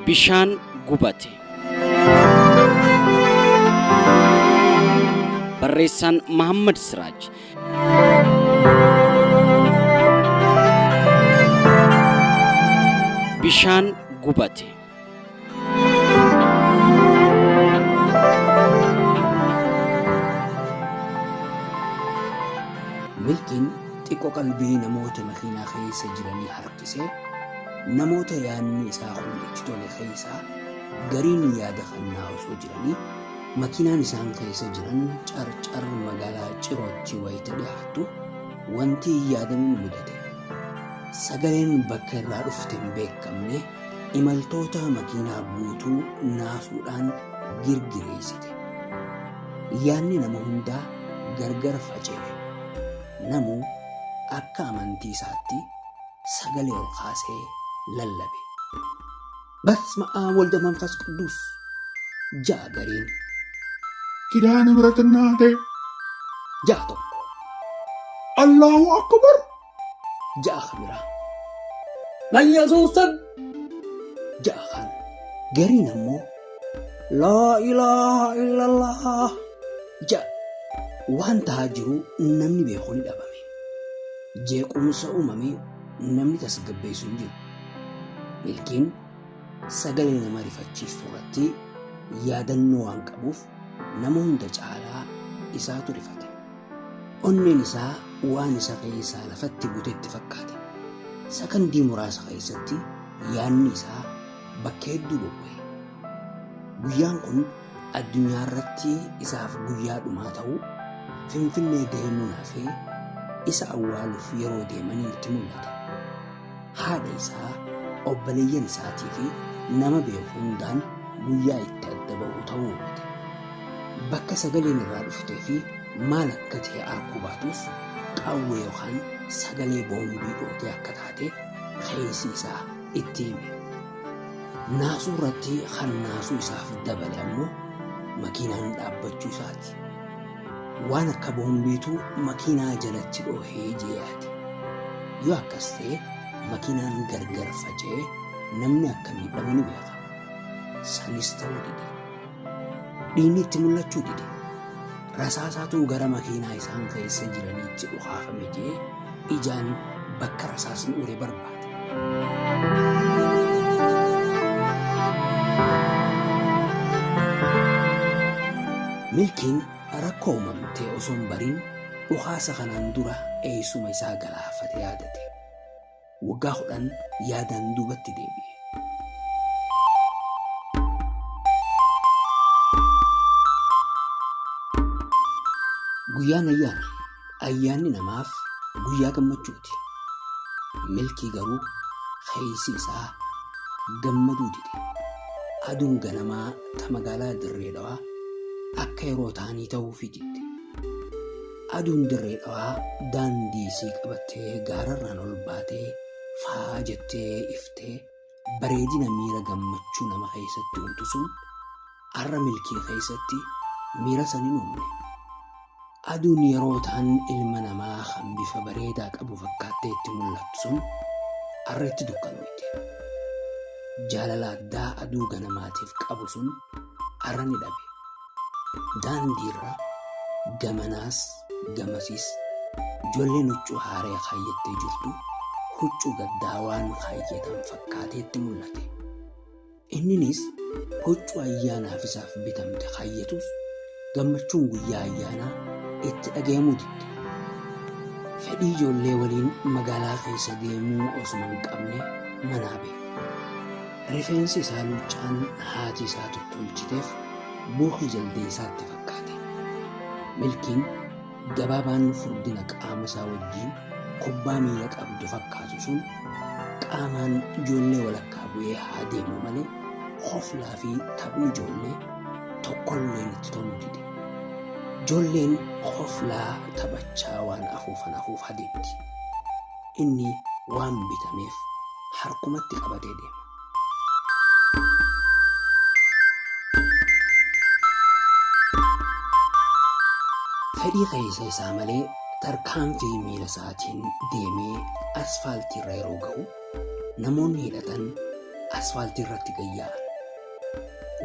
Bishaan gubate. Barreessaan Mahammad Siraaj. Bishaan gubate. Milkiin xiqqo qalbii namoota makiinaa keessa jiranii harkisee namoota yaadni isaa kun itti tole keessaa gariin yaada kannaa osoo jiranii makiinaan isaan keessa jiran carcar magaalaa Cirootti wayita dhiyaattu wanti hin yaadamin mudate. Sagaleen bakka irraa dhufte hin beekamne imaltoota makiinaa guutuu naasuudhaan girgireessite. Yaadni nama hundaa gargar faca'e. Namuu akka amantii isaatti sagalee ol kaasee lallabe. Basma Aab Walda Manfas Qudduus ja'a gariin. Kidaana Mihrat Innaatee. Ja'a tokko. Allaahu Akbar. Ja'a ka biraa. Bayyasuusan ja'a kaan. Gariin ammoo Laa ilaaha illallah ja'a. Waan tahaa jiru namni beeku ni dhabame. Jeequmsa uumame namni tasgabbeessu hin jiru. Milkiin sagalee nama rifachiistu irratti yaadannoo waan qabuuf nama hunda caalaa isaatu rifate. Onneen isaa waan isa keessaa lafatti butetti fakkaate. Sakandii muraasa keessatti yaadni isaa bakka hedduu bobbu'e. Guyyaan kun addunyaa irratti isaaf guyyaa dhumaa ta'uu Finfinnee deemuun hafee isa awwaaluuf yeroo deemaniin itti mul'ate. Haadha isaa, obboleeyyan isaatii fi nama beeku hundaan guyyaa itti adda ba'u ta'uu hubate. Bakka sagaleen irraa dhuftee fi maal akka ta'e arkuu baatus qawwee yookaan sagalee boombii dhootee akka taate keessi isaa itti hime. Naasuu irratti kan naasuu isaaf dabale ammoo makiinaan dhaabbachuu isaati. Waan akka boombiitu makiinaa jalatti dhoohee jee yaade. Yoo akkas ta'e makiinaan gargar faca'ee namni akka miidhamu ni beeka. Sanis ta'uu dide. Dhiigni itti mul'achuu dide. Rasaasaatu gara makiinaa isaan keessa jiraniitti dhukaafame jee ijaan bakka rasaasni ure barbaade. Milkiin rakkoo uumamte osoo hin barin dhukaasa kanaan dura eessuma isaa galaafate yaadate. Waggaa 10 yaadaan duubatti deebi'e. Guyyaan ayyaana. Ayyaanni namaaf guyyaa gammachuuti. Milkii garuu keessi isaa gammaduu dide. Aduun ganamaa ta magaalaa Dirree Dhawaa akka yeroo taanii ta'uufii didde. Aduun Dirree Dhawaa daandii isii qabattee gaararraan ol baatee faa jettee iftee bareedina miira gammachuu nama keessatti uumtu sun arra Milkii keessatti miira san hin uumne. Aduun yeroo taan ilma namaa kan bifa bareedaa qabu fakkaattee itti mul'attu sun arra itti dukkanooyte. Jaalala addaa aduu ganamaatiif qabu sun arra ni dhabe. Daandiirra gamanaas gamasiis ijoolleen huccuu haaraya kaayyattee jirtu huccuu gaddaa waan kaayyatan fakkaatee itti mul'ate. Inninis huccuu ayyaanaaf isaaf bitamte kaayyatus gammachuun guyyaa ayyaanaa itti dhagayamuu didde. Fedhii ijoollee waliin magaalaa keessa deemuu osuma hin qabne manaa bahe. Rifeensi isaa luuccaan haati isaa tottolchiteef buukii jaldeessaatti fakkaate. Milkiin gabaabaan furdina qaama isaa wajjiin kubbaa miila qabdu fakkaatu sun qaamaan ijoollee walakkaa bu'ee haa deemu malee koflaa fi taphni ijoollee tokkolleen itti toluu dide. Ijoolleen koflaa taphachaa waan afuufan afuufaa deemti. Inni waan bitameef harkumatti qabatee deema. Fedhii keessa isaa malee tarkaanfii miila isaatiin deemee asfaaltii irra yeroo gahu namoonni hidhatan asfaaltii irratti gad yaa'an.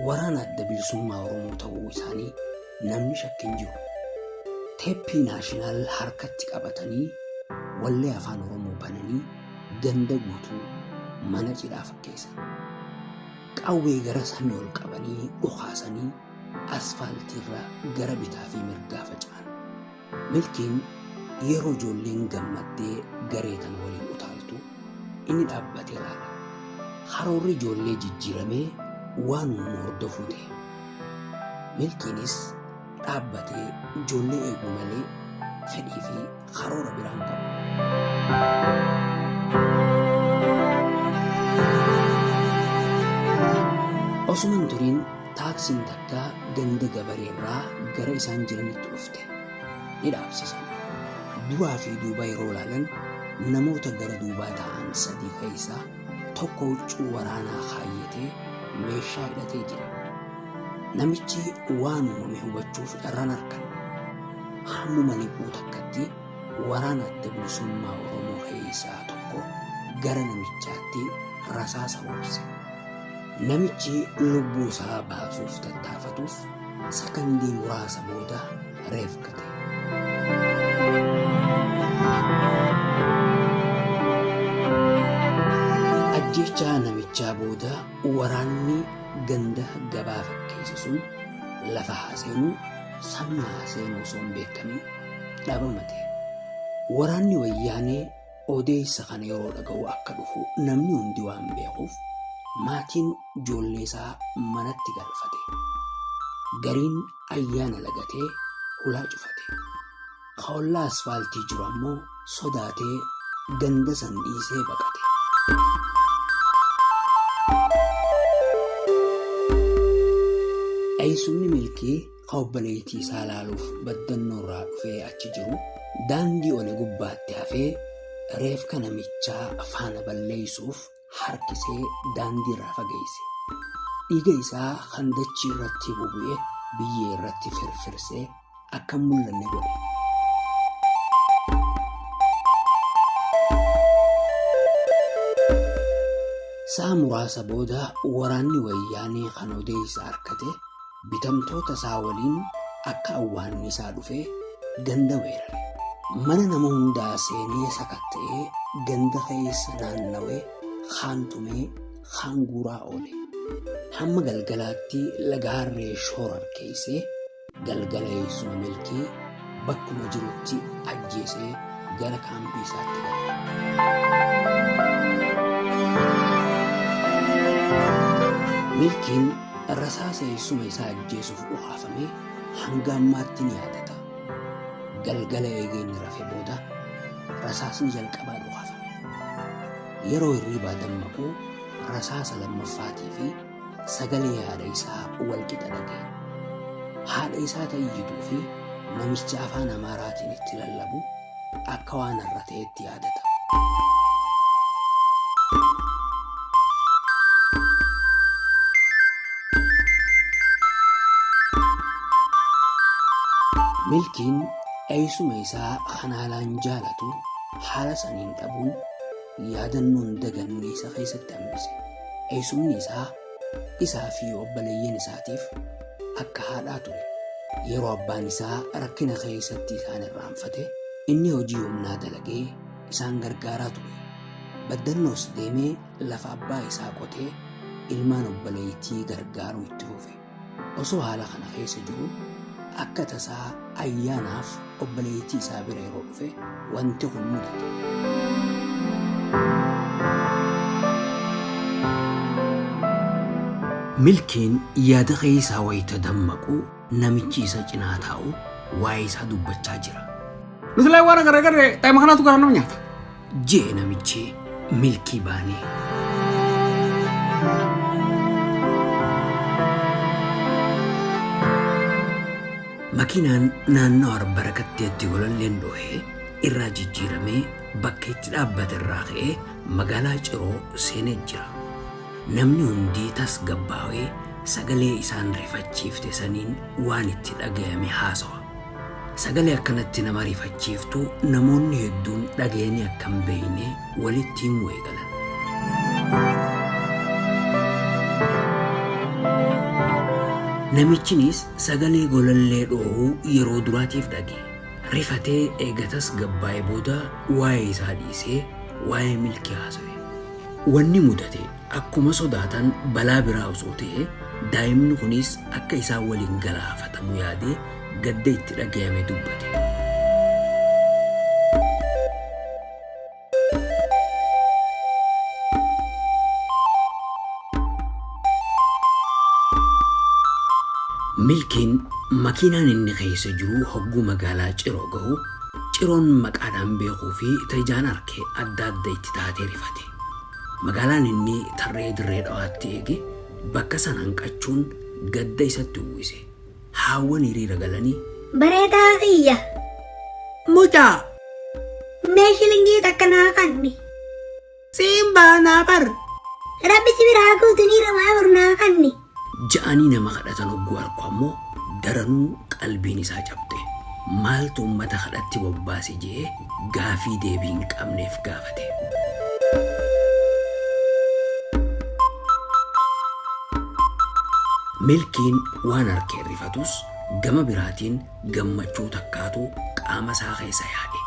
Waraana Adda Bilisummaa Oromoo ta'uu isaanii namni shakke hin jiru. Teeppii naashinaal harkatti qabatanii wallee Afaan Oromoo bananii ganda guutuu mana cidhaa fakkeessan. Qawwee gara samii ol qabanii dhukaasanii asfaaltiirra gara bitaa fi mirgaa faca'an. Milkiin yeroo ijoolleen gammaddee garee tan waliin utaaltu inni dhaabbatee ilaala. Karoorri ijoollee jijjiiramee waanuma hordofuu ta'e. Milkiinis dhaabbatee ijoollee eeguu malee fedhii fi karoora biraan qabu. Osuma hin turin taaksiin takka ganda gabareerraa gara isaan jiranitti dhufte. Ni dhaabsisan. Duraa fi duuba yeroo ilaalan namoota gara duubaa taa'an sadii keessaa tokko huccuu waraanaa kaayyatee meeshaa hidhatee jira. Namichi waan uumame hubachuuf carraan argan. Hammuma liquu takkatti waraana Adda Bilisummaa Oromoo keessaa tokko gara namichaatti rasaasa roobse. Namichi lubbuu isaa baasuuf tattaafatus sakandii muraasa booda reefkate. Ajjeechaa namichaa booda waraanni ganda gabaa fakkeesse sun lafa haa seenuu samii haa seenuu osoo hin beekamin dhabamate. Waraanni wayyaanee odeessa kana yeroo dhaga'u akka dhufu namni hundi waan beekuuf maatiin ijoollee isaa manatti galfate. Gariin ayyaana lagatee hulaa cufate. Ka ollaa asfaaltii jiru ammoo sodaatee ganda san dhiisee baqate. Eessumni Milkii ka obboleettii isaa laaluuf baddannoo irraa dhufee achi jiru daandii one gubbaatti hafee reefka namichaa faana balleessuuf harkisee daandii irraa fageesse. Dhiiga isaa kan dachii irratti bubu'e biyyee irratti firfirsee akka hin mul'anne godhe. Sa'a muraasa booda waraanni wayyaanee kan odeessa argate bitamtoota isaa waliin akka awwaannisaa dhufee ganda weerare. Mana nama hundaa seenee sakatta'ee ganda keessa naannawee kaan tumee kaan guuraa oole. Hamma galgalaatti laga harree shoorar keessee galgala eessuma Milkii bakkuma jirutti ajjeesee gara kaampii isaatti gale. Milkiin rasaasa eessuma isaa ajjeesuuf dhukaafame hanga ammaatti ni yaadata. Galgala eegee inni rafe booda rasaasni jalqabaa dhukaafame. Yeroo hirribaa dammaqu rasaasa lammaffaatii fi sagalee haadha isaa wal qixa dhaga'e. Haadha isaa ta'iyyituu fi namicha afaan Amaaraatiin itti lallabu akka waan har'a ta'etti yaadata. Milkiin eessuma isaa kan haalaan jaalatu haala saniin dhabuun yaadannoon daganne isa keessatti hambise. Eessumni isaa isaa fi obboleeyyan isaatiif akka haadhaa ture. Yeroo abbaan isaa rakkina keessatti isaan irraanfate inni hojii humnaa dalagee isaan gargaaraa ture. Baddannoos deemee lafa abbaa isaa qotee ilmaan obboleettii gargaaruu itti fufe. Osoo haala kana keessa jiru akka tasaa ayyaanaaf obboleettii isaa bira yeroo dhufe wanti kun mudate. Milkiin yaada keessaa wayita dammaqu namichi isa cinaa taa'u waa'ee isaa dubbachaa jira. Nuti laa waan agarre agarre taa'ima kanaatu garaa nama nyaata. Jee namichi milkii baanee. Makiinaan naannoo Arbarakatteetti gololleen dhoohee irraa jijjiiramee bakka itti dhaabbate irraa ka'ee magaalaa Ciroo seenee jira. Namni hundi tasgabbaawee sagalee isaan rifachiifte saniin waan itti dhagayame haasawa. Sagalee akkanatti nama rifachiiftu namoonni hedduun dhagayanii akka hin beekne walitti himuu eegalan. Namichinis sagalee golallee dhoohuu yeroo duraatiif dhage. Rifatee eegatas gabbaa'ee booda waa'ee isaa dhiisee waa'ee Milkii haasawe. Wanni mudate akkuma sodaatan balaa biraa osoo ta'e daa'imni kunis akka isaan waliin galaafatamu yaadee gadda itti dhagayame dubbate. Milkiin makiinaan inni keessa jiru hogguu magaalaa Ciroo gahu Ciroon maqaadhaan beekuu fi ta ijaan arke adda adda itti taatee rifate. Magaalaan inni tarree Dirree Dhawaatti eege bakka san hanqachuun gadda isatti uwwise. Haawwan hiriira galanii. Bareedaa kiyya. Mucaa! Mee shilingii takka naa kanni. Siin baanaa bar. Rabbi si biraa guutu ni ramaa bor naa kanni. Ja'anii nama kadhatan hogguu arku ammoo daranuu qalbiin isaa cabxe. Maaltu ummata kadhatti bobbaase je'ee gaafii deebii hin qabneef gaafate. Milkiin waan arkeen rifatus gama biraatiin gammachuu takkaatu qaama isaa keessa yaa'e.